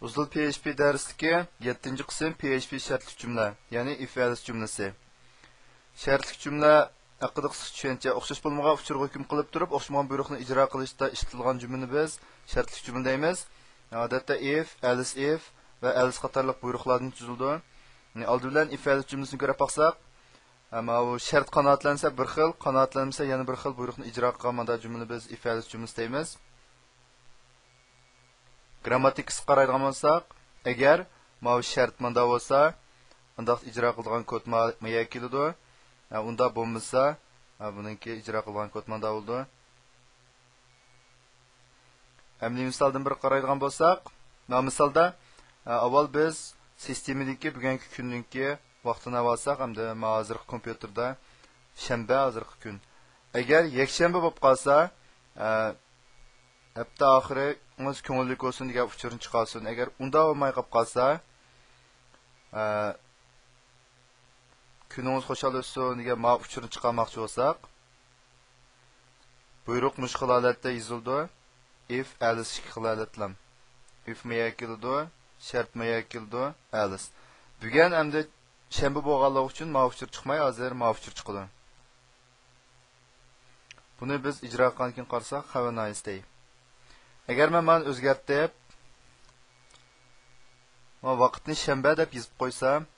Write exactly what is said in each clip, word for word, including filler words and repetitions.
ئۇزۇل پي ئېچ پى دەرسلىكى يەتتىنچى قىسىم، پي ئېچ پى شەرتلىك جۈملە، يەنى ئىف ئەلىس جۈملىسى. شەرتلىك جۈملە ھەققىدە قىسقىچە چۈشەنچە. ئوخشاش بولمىغان ئۇچۇرغا ھۆكۈم قىلىپ تۇرۇپ، ئوخشىمىغان بۇيرۇقنى ئىجرا قىلىشتا ئىشلىتىلغان جۈملىنى بىز شەرتلىك جۈملە دەيمىز. ئادەتتە ئىف، ئەلىس ئىف ۋە ئەلىس قاتارلىق بۇيرۇقلاردىن تۈزۈلىدۇ. يەنى ئالدى بىلەن ئىف ئەلىس جۈملىسىنى كۆرۈپ باقساق، ماۋۇ شەرت قانائەتلەنسە بىر خىل، قانائەتلەنمىسە يەنە بىر خىل بۇيرۇقنى ئىجرا قىلغان مانا جۈملىنى بىز ئىف ئەلىس جۈملىسى دەيمىز. گرامماتىكىسىغا قارايدىغان بولساق، ئەگەر ماۋۇ شەرت ماندا بولسا، ئۇنداق ئىجرا قىلىدىغان كود ما-، مايا كېلىدۇ. ھە، ئۇنداق بولمىسا، ھە، بۇنىڭكى ئىجرا قىلىدىغان كود ماندا بولىدۇ. ئەمدى مىسالدىن بىر قارايدىغان بولساق، مانا مىسالدا، ھە، ئاۋۋال بىز سىستېمىدىكى بۈگۈنكى كۈننىڭكى ۋاقتىنى ئالساق، ئەمدى مانا ھازىرقى كومپيۇتېردا شەنبە ھازىرقى كۈن. ئەگەر يەكشەنبە بولۇپ قالسا، ھە، ھەپتە ئاخىرىڭىز كۆڭۈللۈك بولسۇن دېگەن ئۇچۇرنى چىقارسۇن. ئەگەر ئۇنداق بولماي قاپ قالسا، ئە، كۈنىڭىز خۇشال ئۆتسۇن دېگەن ما ئۇچۇرنى چىقارماقچى بولساق، بۇيرۇق مۇشۇ خىل ھالەتتە يېزىلىدۇ. ئىف ئەلىس ئىككى خىل ھالەتلەم. ئىف مايا كېلىدۇ، شەرت مايا كېلىدۇ، ئەلىس. بۈگۈن ئەمدى شەنبە بولغانلىقى ئۈچۈن ما ئۇچۇر چىقماي، ھازىر ما ئۇچۇر چىقىدۇ. بۇنى بىز ئىجرا قىلغاندىن كېيىن قارىساق، خەۋە نايس دەي. ئەگەر مەن مانا ئۆزگەرتىپ، ما ۋاقىتنى شەنبە دەپ يېزىپ قويسام،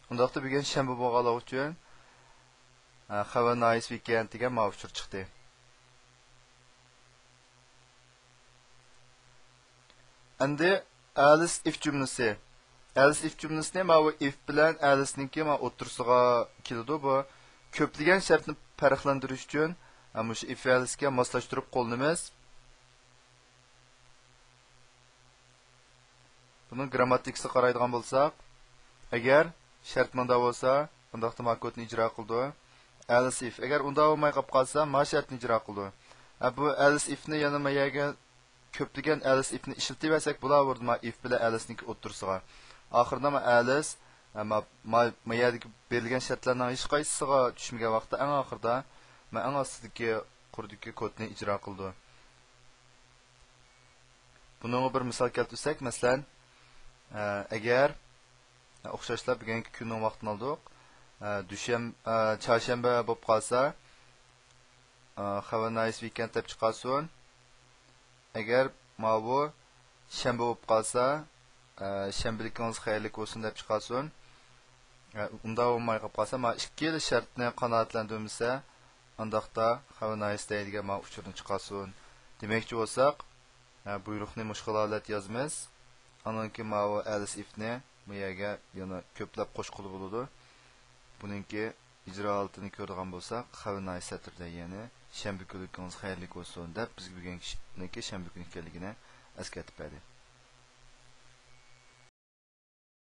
ئۇنداقتا بۈگۈن شەنبە بولغانلىقى ئۈچۈن، ھە، خەۋە نايس ۋىكېند دېگەن ما ئۇچۇر چىقتى. ئەمدى ئەلىس ئىف جۈملىسى. ئەلىس ئىف جۈملىسىنى ماۋۇ ئىف بىلەن ئەلىسنىڭكى ما ئوتتۇرىسىغا كېلىدۇ. بۇ كۆپلىگەن شەرتنى پەرقلەندۈرۈش ئۈچۈن، ھە، مۇشۇ ئىف ئەلىسكە ماسلاشتۇرۇپ قوللىنىمىز. بۇنىڭ گرامماتىكىسىغا قارايدىغان بولساق، ئەگەر شەرت مۇنداق بولسا، ئۇنداقتا ما كودنى ئىجرا قىلىدۇ. ئەلىس ئىف. ئەگەر ئۇنداق بولماي قاپ قالسا، ما شەرتنى ئىجرا قىلىدۇ. ھە، بۇ ئەلىس ئىفنى يەنە ما يەرگە كۆپلىگەن ئەلىس ئىفنى ئىشلىتىۋەرسەك بولاۋېرىدۇ، ما ئىف بىلەن ئەلىسنىڭكى ئوتتۇرىسىغا. ئاخىرىدا ما ئەلىس، ھە، ما، ما، ما يەردىكى بېرىلگەن شەرتلەرنىڭ ھېچقايسىسىغا چۈشمىگەن ۋاقىتتا ئەڭ ئاخىرىدا ما ئەڭ ئاستىدىكى قۇردىكى كودنى ئىجرا قىلىدۇ. بۇنىڭغا بىر مىسال كەلتۈرسەك، مەسىلەن، ئە، ئەگەر، ئوخشاشلا بۈگۈنكى كۈننىڭ ۋاقتىنى ئالدۇق. ئە، دۈشەم-، ئە، چارشەنبە بولۇپ قالسا، ئە، خەۋە نايس ۋىكېند دەپ چىقارسۇن. ئەگەر ماۋۇ شەنبە بولۇپ قالسا، ئە، شەنبىلىكىڭىز خەيرلىك بولسۇن دەپ چىقارسۇن. ئە، ئۇنداق بولماي قاپ قالسا، ما ئىككىلا شەرتنى قانائەتلەندۈرمىسە، ئانداقتا خەۋە نايس دەيدىغان ما ئۇچۇرنى چىقارسۇن. دېمەكچى بولساق، ئە، بۇيرۇقنى مۇشۇ خىل ھالەت يازىمىز. ئاندىن كېيىن ماۋۇ ئەلىس ئىفنى بۇ يەرگە يەنە كۆپلەپ قوشقىلى بولىدۇ. بۇنىڭكى ئىجرا ھالىتىنى كۆرىدىغان بولساق، خەۋە نايس سەتىردە، يەنى شەنبە كۈنلۈكىڭىز خەيرلىك بولسۇن دەپ، بىزگە بۈگۈنكى شەنبە كۈنى ئىكەنلىكىنى ئەسكەرتىپ بەردى.